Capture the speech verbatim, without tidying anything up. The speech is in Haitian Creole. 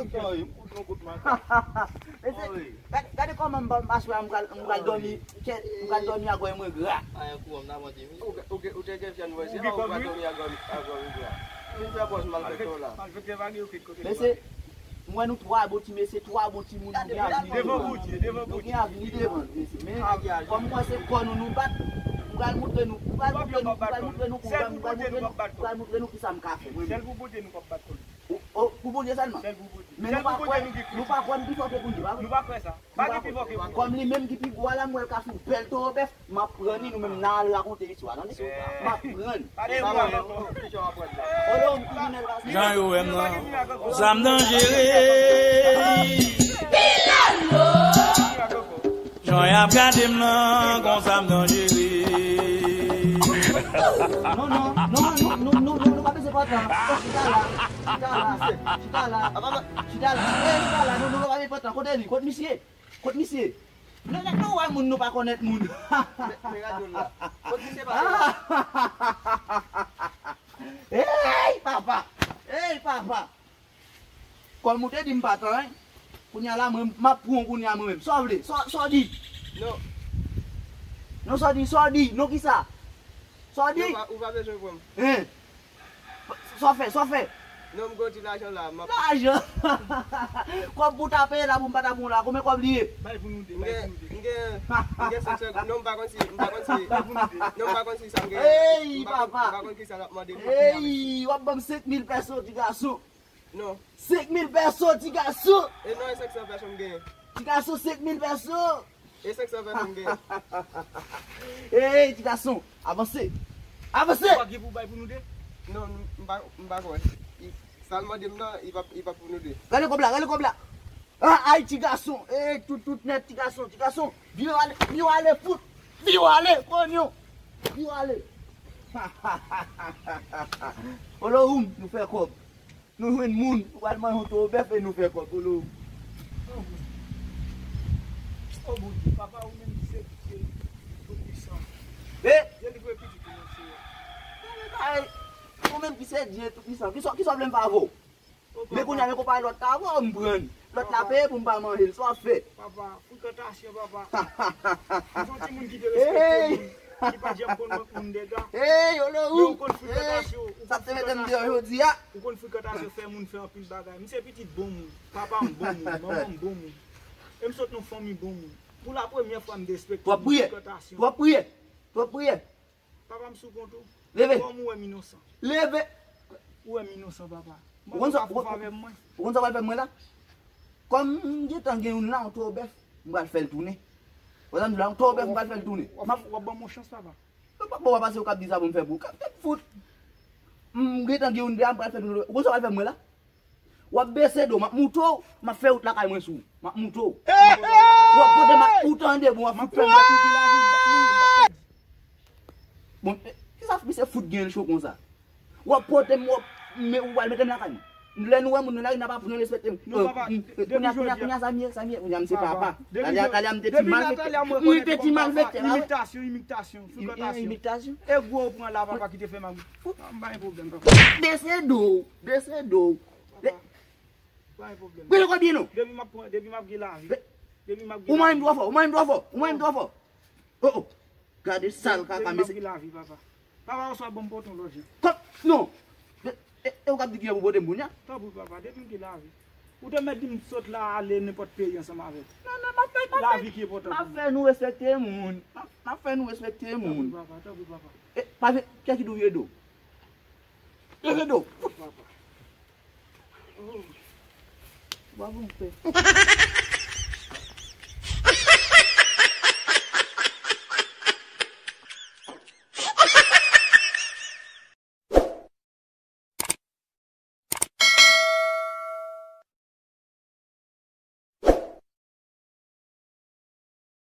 kout fò, wi, m kout yon kout makak. Mesye, gade, gade kòman m pa mache a, m pral, m pral dòmi, m pral dòmi a gòy mwen gra. Ou gen, ou gen, ou te gen vyèn vwèzen, ou pral dòmi a gòy, a gòy gra. Vin fè pòz malfektè w la. Mesye, m wè nou twa bon ti mesye, twa bon timoun, nou gen avni devan nou. Nou gen avni devan nou, mesye. Men, kòm m wè se kò nou nou bat, m pral montre nou, m pral montre nou, m pral montre nou, m pral montre nou, m pral montre nou kisa m ka fè, mwen menm. Sèl pou Bondye nou p ap bat kò nou. O, o, pou Bondye sèlman. Sèl pou Bondye. Men nou pa kwè, nou pa kwè m pi fò ke Bondye, pa vre? Nou pa kwè sa. Pa gen pi fò ke Bondye. Kòm li menm ki pi gwo a la, m wè l ka fè yon bèl towo bèf, m ap pran li, nou menm n al rakonte istwa, tande? M ap pran li. Jan yo wè m nan, zam danjere. Jan y ap gade m nan, gon zam danjere. Non, non, non, non, pa bezwen pran tan. Chita la, chita la, chita la, chita la, eh, chita la, non, non, pa bezwen pran tan. Kote li? Kot misye? Kot misye? Non, non, non, wè moun nou pa konnèt moun. Men, men radyo l la. Kot misye pase la? Ey, papa! Ey, papa! Kòm ou te di m pa tan, hein? Kounye a la, mwen, m ap pran w kounye a mwen menm. Sa w vle? Sa, sa w di? Non. Non, sa w di? Sa w di? Non, kisa? Sa w di? Non, pa, ou pa bezwen pran m. Hein? Sa w fè? Sa w fè? Non, m gen yon ti lajan la, m ap... Lajan? Kòb pou w ta peye la, pou m pa ta pran w la, konbyen kòb li ye? Bay pou nou de, bay pou nou de. M gen, m gen, m gen senk san, non, m pa konn si, m pa konn si, non, m pa konn si sa m gen. Ey, papa! M pa konn ki sa l ap mande m. Ey, w ap ban m senk mil pèso, ti gason. Non. Senk mil pèso, ti gason! E non, e senk san pèso m genyen. Ti gason, senk mil pèso! E senk san pèso m genyen. Ey, ti gason, avanse! Avanse! Ou pa gen pou bay pou nou de? Non, m pa, m pa kwè. I, sa l mande m nan, i pa, i pa pou nou de. Gade kòb la, gade kòb la! Ah, ay, ti gason! Ey, tout, tout nèt, ti gason, ti gason! Vire ale, vire ale, fout! Vire ale, konyon! Vire ale! Olo, oum, nou fè kòb. Nou jwenn moun, nou pral manje yon towo bèf e nou fè kòb, olo. Oh, Bondye. Oh, Bondye. Papa, ou menm ki se Dye Toupwisan. E? Delivre pitit ou nan, Seyè. Ay, ou menm ki se Dye Toupwisan. Kisa, kisa w vle m fè avè w? Oh, papa. Men kounye a, men konpare lòt la avè w, m pran l. Lòt la peye pou m pa manje l. Sa w ap fè? Papa, frikantasyon, papa. Ou se yon timoun ki te respekte moun, ki pa t janm konn mank moun dega. Ey, olo, men ou konn frikantasyon, ou konn frikantasyon. Sa te mete m deyò jodi a. Ou konn frikantasyon fè moun fè anpil bagay. M se pitit bon moun. Papa m bon moun, manman m bon moun. E m sot nan fanmi bon moun. Pou la premyè fwa m derespekte moun frikantasyon. Twòp priyè. Twòp priyè. Twòp priyè. Papa m sou kont ou. Leve. Kòm ou wè m inosan. Leve. Ou wè m inosan, papa. Ou konn sa, ou konn sa w pral fè mwen la? Kòm m gentan gen youn la, yon towo bèf, m pral fè l tounen. Ou konn sa m di la, yon towo bèf, m pral fè l tounen. W ap ban m yon chans, papa. Ou pa bon, papa, se ou k ap di sa pou m fè pou ou. K ap fè fout. M gentan gen youn deja, m pral fè l tounen. Ou konn sa w pral fè mwen la? W ap bese do, m ap moute w, m ap fè wout lakay mwen sou ou. M ap moute w. W ap pote m, ou tande, bon, w ap fout fè m. Bon, kisa misye fout gen l cho konsa? W ap pote m, w ap, men ou pral mete m lakay mwen. Lè nou wè moun nan lari, n ap aprann respekte m. Non, papa, depi jodi a. Kounye a, kounye a, sa m ye, sa m ye, kounye a, m se papa. Talè a, talè a, m te ti malfektè. M te ti malfektè, pa vre? Imitasyon, imitasyon, frikasyon. Imitasyon? E gwo ou pran la, papa, ki te fè m ak ou. M pa gen pwoblèm, papa. Bese do, bese do. Papa, pa gen pwoblèm. Bese kò byen non. Depi m ap pran, depi m ap gen lavi. Depi m ap gen lavi. Ou manyen m twò fò, ou manyen m twò fò, ou manyen m twò fò. Oh, oh. Gade sal kaka, mesye. Depi m ap gen lavi, papa. Papa, oswa ban m pote yon lòt jan. Kòm, non. E, e, e ou k ap di kiyè pou pote m kounye a? Tanpri, papa, depi m gen lavi. Ou te mèt di m sot la ale nenpòt peyi ansanm avè m. Non, non, m ap fè, m ap fè, lavi ki enpòtan pou mwen. M ap fè nou respekte moun. M ap, m ap fè nou respekte moun. Tanpri, papa, tanpri, papa. E, pa vle, kiyès ki dou vye do? Vye do. Tanpri, papa. Oh. Bravo, mon père.